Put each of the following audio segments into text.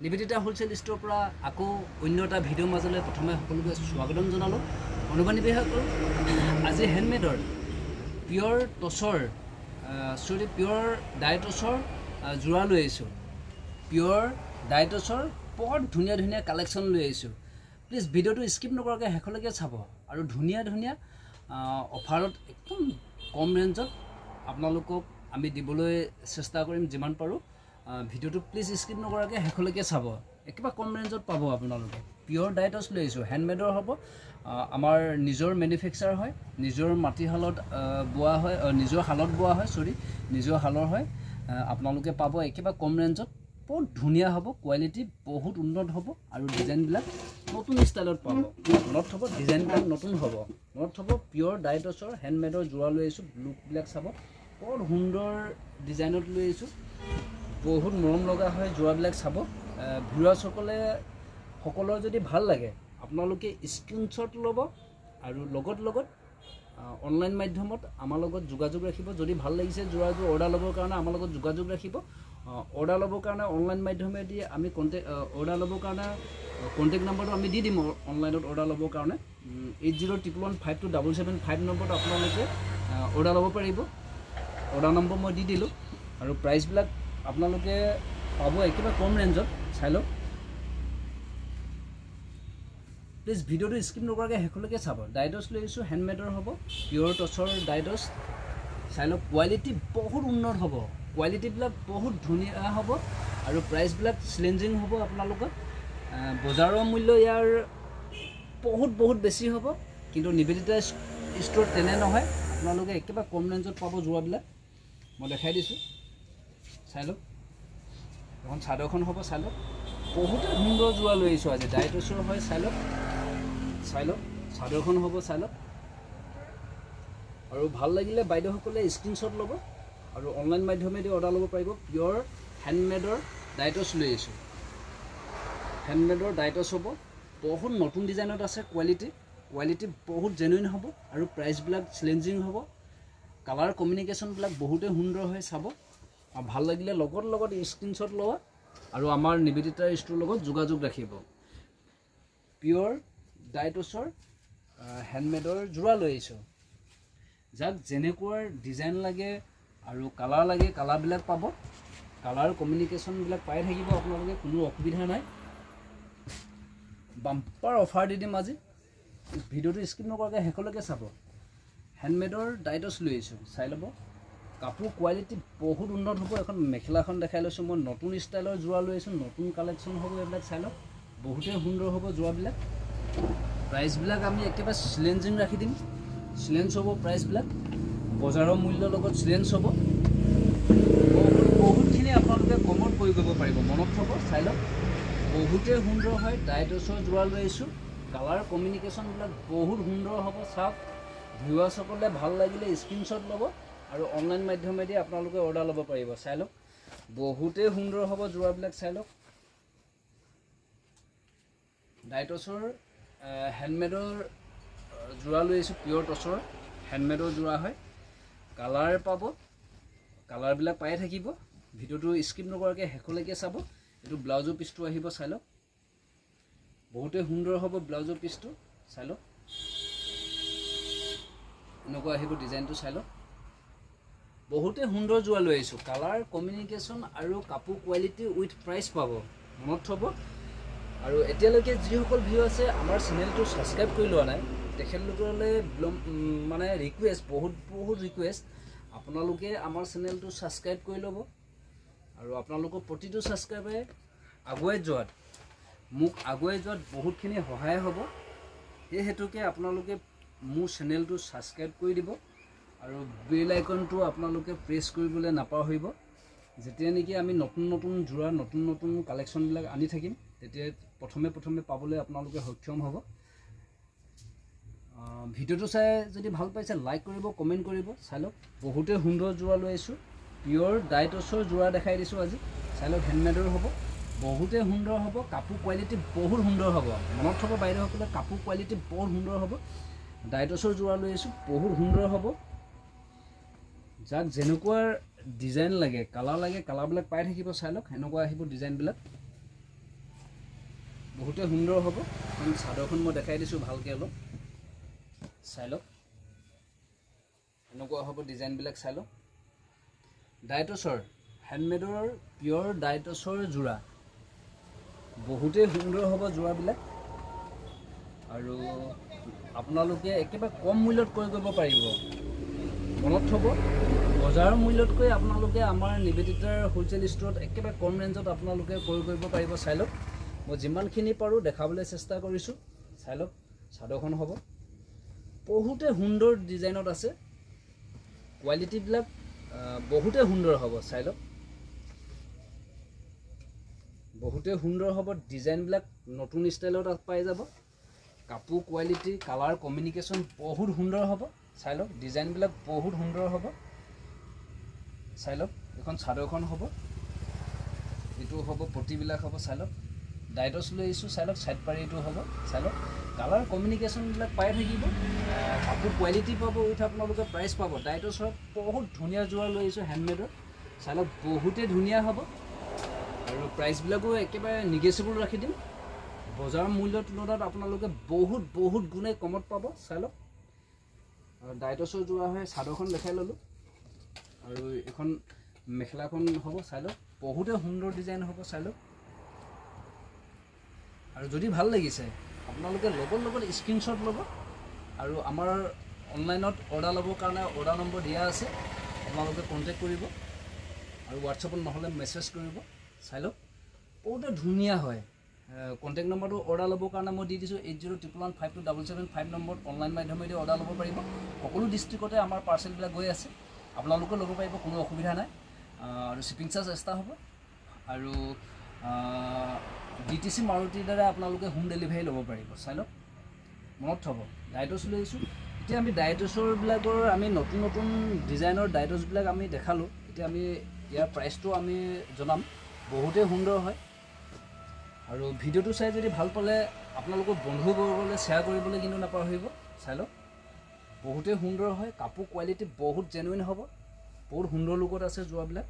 Nivedita wholesale ষ্ট'ৰৰ পৰা আকৌ অন্য এটা ভিডিঅ'ৰ মাজলৈ প্ৰথমে সকলোকে স্বাগতম জনালোঁ। অনুবানিবীসকল, আজি হেণ্ডমেডৰ পিয়ৰ টচৰ চৰি পিয়ৰ ডাইটছৰ যোৰা লৈ আহিছোঁ। পিয়ৰ ডাইটছৰ বৰ ধুনীয়া ধুনীয়া কালেকশ্যন লৈ আহিছোঁ। প্লিজ ভিডিঅ'টো স্কিপ নকৰাকৈ শেষলৈকে চাব আৰু ধুনীয়া ধুনীয়া অফাৰত একদম কম ৰেঞ্জত আপোনালোকক আমি দিবলৈ চেষ্টা কৰিম যিমান পাৰোঁ। ভিডিঅ'টো প্লিজ স্কিপ নকৰাকৈ শেষলৈকে চাব, একেবাৰে কম ৰেঞ্জত পাব আপোনালোকে। পিয়ৰ ডাইটছ লৈ আহিছোঁ, হেণ্ডমেডৰ হ'ব, আমাৰ নিজৰ মেনুফেকচাৰ হয়, নিজৰ মাটিশালত বোৱা হয়, নিজৰ শালত বোৱা হয়, চৰি নিজৰ শালৰ হয়। আপোনালোকে পাব একেবাৰে কম ৰেঞ্জত, বহুত ধুনীয়া হ'ব, কোৱালিটি বহুত উন্নত হ'ব আৰু ডিজাইনবিলাক নতুন ষ্টাইলত পাব। মনত থ'ব, ডিজাইনবিলাক নতুন হ'ব, মনত থ'ব। পিয়ৰ ডাইটছৰ হেণ্ডমেডৰ যোৰা লৈ আহিছোঁ, লুকবিলাক চাব, বৰ সুন্দৰ ডিজাইনত লৈ আহিছোঁ, বহুত মৰম লগা হয় যোৰাবিলাক চাব। ভিউৱাৰ্ছসকলে সকলৰ যদি ভাল লাগে আপোনালোকে স্ক্ৰীনশ্বট ল'ব আৰু লগত লগত অনলাইন মাধ্যমত আমাৰ লগত যোগাযোগ ৰাখিব। যদি ভাল লাগিছে যোৰাযোৰ অৰ্ডাৰ ল'বৰ কাৰণে আমাৰ লগত যোগাযোগ ৰাখিব। অৰ্ডাৰ ল'বৰ কাৰণে অনলাইন মাধ্যমেদি আমি কণ্টেক্ট, অৰ্ডাৰ ল'বৰ কাৰণে কণ্টেক্ট নাম্বাৰটো আমি দি দিম। অনলাইনত অৰ্ডাৰ ল'বৰ কাৰণে 8011152775 নম্বৰত আপোনালোকে অৰ্ডাৰ ল'ব পাৰিব। অৰ্ডাৰ নম্বৰ মই দি দিলোঁ আৰু প্ৰাইচবিলাক আপোনালোকে পাব একেবাৰে কম ৰেঞ্জত, চাই লওক। প্লিজ ভিডিঅ'টো স্কিপ নকৰাকৈ শেষলৈকে চাব। ডাইডছ লৈ আহিছোঁ, হেণ্ডমেডৰ হ'ব, পিয়ৰ টচৰ ডাইডছ, চাই লওক। কোৱালিটি বহুত উন্নত হ'ব, কোৱালিটিবিলাক বহুত ধুনীয়া হ'ব আৰু প্ৰাইচবিলাক চেলেঞ্জিং হ'ব আপোনালোকৰ। বজাৰৰ মূল্য ইয়াৰ বহুত বহুত বেছি হ'ব, কিন্তু নিবেদিতা ষ্ট'ৰ তেনে নহয়, আপোনালোকে একেবাৰে কম ৰেঞ্জত পাব যোৰাবিলাক। মই দেখাই দিছোঁ, চাই লওক। এখন চাদৰখন হ'ব, চাই লওক, বহুতে সুন্দৰ যোৰা লৈ আহিছোঁ আজি। ডাইটছৰ হয়, চাই লওক, চাই লওক, চাদৰখন হ'ব, চাই লওক। আৰু ভাল লাগিলে বাইদেউসকলে স্ক্ৰীনশ্বট ল'ব আৰু অনলাইন মাধ্যমেদি অৰ্ডাৰ ল'ব পাৰিব। পিয়ৰ হেণ্ডমেডৰ ডাইটছ লৈ আহিছোঁ, হেণ্ডমেডৰ ডাইটছ হ'ব, বহুত নতুন ডিজাইনত আছে, কোৱালিটি বহুত জেনুইন হ'ব আৰু প্ৰাইচবিলাক চেলেঞ্জিং হ'ব। কালাৰ কমিউনিকেশ্যনবিলাক বহুতেই সুন্দৰ হয়, চাব। আৰু ভাল লাগিলে লগত লগত স্ক্ৰীনশ্বট ল'ব আৰু আমাৰ নিবেদিতা ষ্ট'ৰ লগত যোগাযোগ ৰাখিব। পিয়ৰ ডাইটছৰ হেণ্ডমেডৰ যোৰা লৈ আহিছোঁ, যাক যেনেকুৱা ডিজাইন লাগে আৰু কালাৰ লাগে কালাৰবিলাক পাব, কালাৰ কমিউনিকেশ্যনবিলাক পাই থাকিব আপোনালোকে, কোনো অসুবিধা নাই। বাম্পাৰ অফাৰ দি দিম আজি, ভিডিঅ'টো স্কিপ নকৰাকৈ শেষলৈকে চাব। হেণ্ডমেডৰ ডাইটছ লৈ আহিছোঁ, চাই ল'ব। কাপোৰ কোৱালিটি বহুত উন্নত হ'ব। এখন মেখেলাখন দেখাই লৈছোঁ মই, নতুন ষ্টাইলৰ যোৰা লৈ আহিছোঁ, নতুন কালেকশ্যন হ'ব এইবিলাক, চাই লওক, বহুতেই সুন্দৰ হ'ব যোৰাবিলাক। প্ৰাইচবিলাক আমি একেবাৰে চেলেঞ্জিং ৰাখি দিম, চেলেঞ্জ হ'ব প্ৰাইচবিলাক, বজাৰৰ মূল্যৰ লগত চেলেঞ্জ হ'ব। বহুতখিনি আপোনালোকে কমত প্ৰয়োগ কৰিব পাৰিব, মনত থ'ব, চাই লওক। বহুতেই সুন্দৰ হয়, ডাইটছৰ যোৰা লৈ আহিছোঁ, কালাৰ কমিউনিকেশ্যনবিলাক বহুত সুন্দৰ হ'ব, চাওক। ভিউৱাৰ্ছসকলে ভাল লাগিলে স্ক্ৰীনশ্বট ল'ব আৰু অনলাইন মাধ্যমেদি আপোনালোকে অৰ্ডাৰ ল'ব পাৰিব, চাই লওক। বহুতেই সুন্দৰ হ'ব যোৰাবিলাক, চাই লওক। ডাইটছৰ হেণ্ডমেডৰ যোৰা লৈ আহিছোঁ, পিয়ৰ টচৰ হেণ্ডমেডৰ যোৰা হয়। কালাৰ পাব, কালাৰবিলাক পাই থাকিব। ভিডিঅ'টো স্কিপ নকৰাকৈ শেষলৈকে চাব। এইটো ব্লাউজৰ পিচটো আহিব, চাই লওক, বহুতেই সুন্দৰ হ'ব ব্লাউজৰ পিচটো, চাই লওক। এনেকুৱা আহিব ডিজাইনটো, চাই লওক। বহুতেই সুন্দৰ যোৰা লৈ আহিছোঁ, কালাৰ কমিউনিকেশ্যন আৰু কাপোৰ কোৱালিটি উইথ প্ৰাইচ পাব, মনত থ'ব। আৰু এতিয়ালৈকে যিসকল ভিউ আছে আমাৰ চেনেলটো ছাবস্ক্ৰাইব কৰি লোৱা নাই, তেখেতলোকলৈ মানে ৰিকুৱেষ্ট, বহুত বহুত ৰিকুৱেষ্ট, আপোনালোকে আমাৰ চেনেলটো ছাবস্ক্ৰাইব কৰি ল'ব। আৰু আপোনালোকৰ প্ৰতিটো ছাবস্ক্ৰাইবে আগুৱাই যোৱাত, মোক আগুৱাই যোৱাত বহুতখিনি সহায় হ'ব। সেই হেতুকে আপোনালোকে মোৰ চেনেলটো ছাবস্ক্ৰাইব কৰি দিব আৰু বেল আইকনটো আপোনালোকে প্ৰেছ কৰিবলৈ নাপাহৰিব। যেতিয়া নেকি আমি নতুন নতুন যোৰা, নতুন নতুন কালেকশ্যনবিলাক আনি থাকিম, তেতিয়া প্ৰথমে প্ৰথমে পাবলৈ আপোনালোকে সক্ষম হ'ব। ভিডিঅ'টো চাই যদি ভাল পাইছে লাইক কৰিব, কমেণ্ট কৰিব, চাই লওক। বহুতেই সুন্দৰ যোৰা লৈ আহিছোঁ, পিয়ৰ ডাইটছৰ যোৰা দেখাই দিছোঁ আজি, চাই লওক। হেণ্ডমেডৰ হ'ব, বহুতেই সুন্দৰ হ'ব, কাপোৰ কোৱালিটি বহুত সুন্দৰ হ'ব, মনত থ'ব বাইদেউসকলে, কাপোৰ কোৱালিটি বহুত সুন্দৰ হ'ব। ডাইটছৰ যোৰা লৈ আহিছোঁ, বহুত সুন্দৰ হ'ব। যাক যেনেকুৱা ডিজাইন লাগে, কালাৰ লাগে, কালাৰবিলাক পাই থাকিব, চাই লওক। সেনেকুৱা আহিব ডিজাইনবিলাক। বহুতে সুন্দৰ হ'ব। এখন চাদৰখন মই দেখাই দিছোঁ ভালকৈ অলপ চাই লওক, এনেকুৱা হ'ব ডিজাইনবিলাক চাই লওক। ডাইটছৰ হেণ্ডমেডৰ পিয়ৰ ডাইটছৰ যোৰা, বহুতেই সুন্দৰ হ'ব যোৰাবিলাক। আৰু আপোনালোকে একেবাৰে কম মূল্যত ক্ৰয় কৰিব পাৰিব। মনত থ'ব, বজাৰৰ মূল্যতকৈ আপোনালোকে আমাৰ নিবেদিতাৰ হোলচেল ষ্ট'ৰত একেবাৰে কম ৰেঞ্জত আপোনালোকে ক্ৰয় কৰিব পাৰিব। চাই লওক, মই যিমানখিনি পাৰোঁ দেখাবলৈ চেষ্টা কৰিছোঁ। চাই লওক, চাদৰখন হ'ব বহুতে সুন্দৰ ডিজাইনত আছে, কোৱালিটিবিলাক বহুতে সুন্দৰ হ'ব। চাই লওক, বহুতে সুন্দৰ হ'ব, ডিজাইনবিলাক নতুন ষ্টাইলত পাই যাব। কাপোৰ কোৱালিটি, কালাৰ কমিউনিকেশ্যন বহুত সুন্দৰ হ'ব। চাই লওক, ডিজাইনবিলাক বহুত সুন্দৰ হ'ব। চাই লওক, এইখন চাদৰখন হ'ব, এইটো হ'ব পটিবিলাক হ'ব। চাই লওক, ডাইটছ লৈ আহিছোঁ। চাই লওক, ছাইড পাৰি এইটো হ'ব। চাই লওক, কালাৰ কমিউনিকেশ্যনবিলাক পাই থাকিব, কাপোৰ কোৱালিটি পাব, উইথ আপোনালোকে প্ৰাইচ পাব। ডাইটছৰ বহুত ধুনীয়া যোৰা লৈ আহিছোঁ হেণ্ডমেডৰ। চাই লওক, বহুতেই ধুনীয়া হ'ব আৰু প্ৰাইচবিলাকো একেবাৰে নিগেচিবল ৰাখি দিম। বজাৰৰ মূল্যৰ তুলনাত আপোনালোকে বহুত বহুত গুণে কমত পাব। চাই লওক, আৰু ডাইটছৰ যোৰা হয়, চাদৰখন দেখাই ল'লোঁ। আৰু এইখন মেখেলাখন হ'ব। চাই লওক, বহুতে সুন্দৰ ডিজাইন হ'ব। চাই লওক, আৰু যদি ভাল লাগিছে আপোনালোকে লগত লগত স্ক্ৰীনশ্বট ল'ব। আৰু আমাৰ অনলাইনত অৰ্ডাৰ ল'বৰ কাৰণে অৰ্ডাৰ নম্বৰ দিয়া আছে, আপোনালোকে কণ্টেক্ট কৰিব আৰু হোৱাটছএপত নহ'লে মেছেজ কৰিব। চাই লওক, বহুতে ধুনীয়া হয়। কণ্টেক্ট নম্বৰটো অৰ্ডাৰ ল'বৰ কাৰণে মই দি দিছোঁ, 8011152775 নম্বৰত অনলাইন মাধ্যমেদি অৰ্ডাৰ ল'ব পাৰিব। সকলো ডিষ্ট্ৰিক্টতে আমাৰ পাৰ্চেলবিলাক গৈ আছে, আপোনালোকেও ল'ব পাৰিব, কোনো অসুবিধা নাই। আৰু শ্বিপিং চাৰ্জ এক্সট্ৰা হ'ব। আৰু DTC মাৰুতিৰ দ্বাৰা আপোনালোকে হোম ডেলিভাৰী ল'ব পাৰিব। চাই লওক, মনত থ'ব, ডাইটছ লৈ আহিছোঁ। এতিয়া আমি ডাইটছৰবিলাকৰ আমি নতুন নতুন ডিজাইনৰ ডাইটছবিলাক আমি দেখালোঁ। এতিয়া আমি ইয়াৰ প্ৰাইচটো আমি জনাম, বহুতেই সুন্দৰ হয়। আৰু ভিডিঅ'টো চাই যদি ভাল পালে আপোনালোকৰ বন্ধুবৰ্গলৈ শ্বেয়াৰ কৰিবলৈ কিন্তু নাপাহৰিব। চাই লওক, বহুতেই সুন্দৰ হয়, কাপোৰ কোৱালিটি বহুত জেনুইন হ'ব, বহুত সুন্দৰ লুকত আছে যোৰাবিলাক।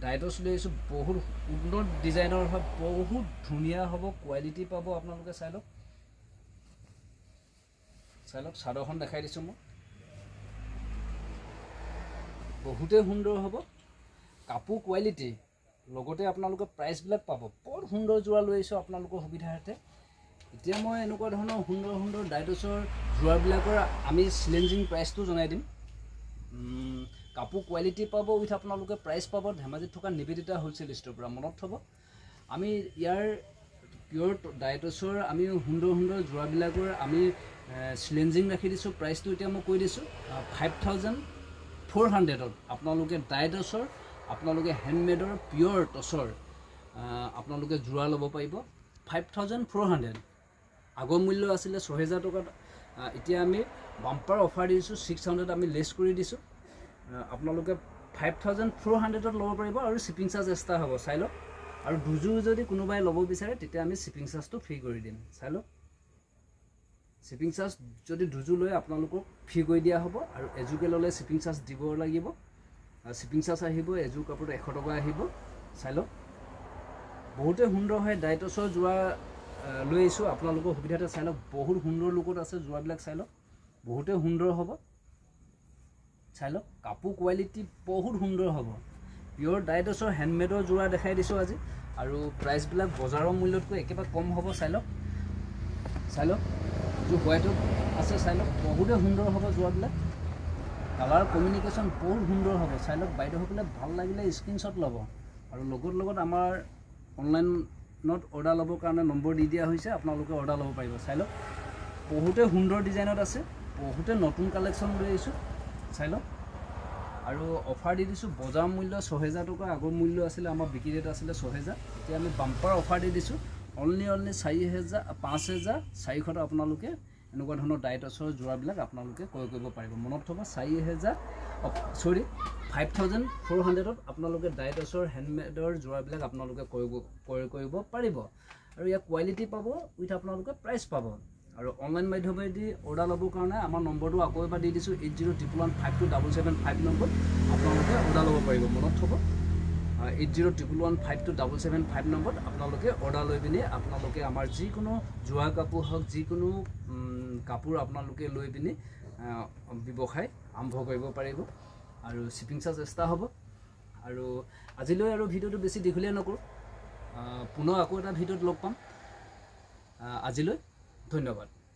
ডাইটছ লৈ আহিছোঁ, বহুত সুন্দৰ ডিজাইনৰ হয়, বহুত ধুনীয়া হ'ব, কোৱালিটি পাব আপোনালোকে। চাই লওক, চাই লওক, চাদৰখন দেখাই দিছোঁ মই, বহুতেই সুন্দৰ হ'ব কাপোৰ কোৱালিটি, লগতে আপোনালোকে প্ৰাইচবিলাক পাব। বৰ সুন্দৰ যোৰা লৈ আহিছোঁ আপোনালোকৰ সুবিধাৰ্থে। এতিয়া মই এনেকুৱা ধৰণৰ সুন্দৰ সুন্দৰ ডাইটছৰ যোৰাবিলাকৰ আমি চিলেঞ্জিং প্ৰাইচটো জনাই দিম। কাপোৰ কোৱালিটি পাব, উইথ আপোনালোকে প্ৰাইচ পাব ধেমাজিত থকা নিবেদিতা হোলচেল ষ্ট'ৰ পৰা। মনত থ'ব, আমি ইয়াৰ পিয়ৰ ডাইটছৰ আমি সুন্দৰ সুন্দৰ যোৰাবিলাকৰ আমি চিলেঞ্জিং ৰাখি দিছোঁ। প্ৰাইচটো এতিয়া মই কৈ দিছোঁ, 5400ত আপোনালোকে ডাইটছৰ, আপোনালোকে হেণ্ডমেডৰ পিয়ৰ টছৰ আপোনালোকে যোৰা ল'ব পাৰিব। 5400 আগৰ মূল্য আছিলে 6000 টকাত, এতিয়া আমি বাম্পাৰ অফাৰ দিছোঁ, 600 আমি লেছ কৰি দিছোঁ। আপোনালোকে 5400ত ল'ব পাৰিব আৰু শ্বিপিং চাৰ্জ এক্সট্ৰা হ'ব। চাই লওক, আৰু দুযোৰ যদি কোনোবাই ল'ব বিচাৰে তেতিয়া আমি শ্বিপিং চাৰ্জটো ফ্ৰী কৰি দিম। চাই লওক, শ্বিপিং চাৰ্জ যদি দুযোৰ লৈ আপোনালোকক ফ্ৰী কৰি দিয়া হ'ব। আৰু এযোৰকৈ ল'লে শ্বিপিং চাৰ্জ দিব লাগিব, শ্বিপিং চাৰ্জ আহিব, এযোৰ কাপোৰত 100 টকা আহিব। চাই লওক, বহুতে সুন্দৰ হয় ডাইটছৰ যোৰা লৈ আহিছোঁ আপোনালোকৰ সুবিধাতে। চাই লওক, বহুত সুন্দৰ লুকত আছে যোৰাবিলাক। চাই লওক, বহুতে সুন্দৰ হ'ব। চাই লওক, কাপোৰ কোৱালিটি বহুত সুন্দৰ হ'ব। পিয়ৰ ডাইটছৰ হেণ্ডমেডৰ যোৰা দেখাই দিছোঁ আজি। আৰু প্ৰাইচবিলাক বজাৰৰ মূল্যতকৈ একেবাৰে কম হ'ব। চাই লওক, চাই লওক, যোৰ হোৱাইটত আছে। চাই লওক, বহুতে সুন্দৰ হ'ব যোৰাবিলাক, কালাৰ কমিউনিকেশ্যন বহুত সুন্দৰ হ'ব। চাই লওক, বাইদেউসকলে ভাল লাগিলে স্ক্ৰীনশ্বট ল'ব। আৰু লগত লগত আমাৰ অনলাইনত অৰ্ডাৰ ল'বৰ কাৰণে নম্বৰ দি দিয়া হৈছে, আপোনালোকে অৰ্ডাৰ ল'ব পাৰিব। চাই লওক, বহুতে সুন্দৰ ডিজাইনত আছে, বহুতে নতুন কালেকশ্যন লৈ আহিছোঁ। চাই লওক, আৰু অফাৰ দি দিছোঁ, বজাৰ মূল্য 6000 টকা, আগৰ মূল্য আছিলে আমাৰ বিক্ৰী ৰেট আছিলে 6000, এতিয়া আমি বাম্পাৰ অফাৰ দি দিছোঁ, অনলি 4000 5400 আপোনালোকে এনেকুৱা ধৰণৰ ডাইটছৰ যোৰাবিলাক আপোনালোকে ক্ৰয় কৰিব পাৰিব। মনত থ'ব, 5400ত আপোনালোকে ডাইটছৰ হেণ্ডমেডৰ যোৰাবিলাক আপোনালোকে ক্ৰয় কৰিব পাৰিব। আৰু ইয়াৰ কোৱালিটি পাব, উইথ আপোনালোকে প্ৰাইচ পাব। আৰু অনলাইন মাধ্যমেদি অৰ্ডাৰ ল'বৰ কাৰণে আমাৰ নম্বৰটো আকৌ এবাৰ দি দিছোঁ, 8011152775 নম্বৰ, আপোনালোকে অৰ্ডাৰ ল'ব পাৰিব। মনত থ'ব। 8011152775 নম্বৰত আপোনালোকে অৰ্ডাৰ লৈ পিনি আপোনালোকে আমাৰ যিকোনো যোৱা কাপোৰ হওক, যিকোনো কাপোৰ আপোনালোকে লৈ পিনি ব্যৱসায় আৰম্ভ কৰিব পাৰিব আৰু শ্বিপিং চাৰ্জ এক্সট্ৰা হ'ব। আৰু আজিলৈ আৰু ভিডিঅ'টো বেছি দীঘলীয়া নকৰোঁ, পুনৰ আকৌ এটা ভিডিঅ'ত লগ পাম। আজিলৈ ধন্যবাদ।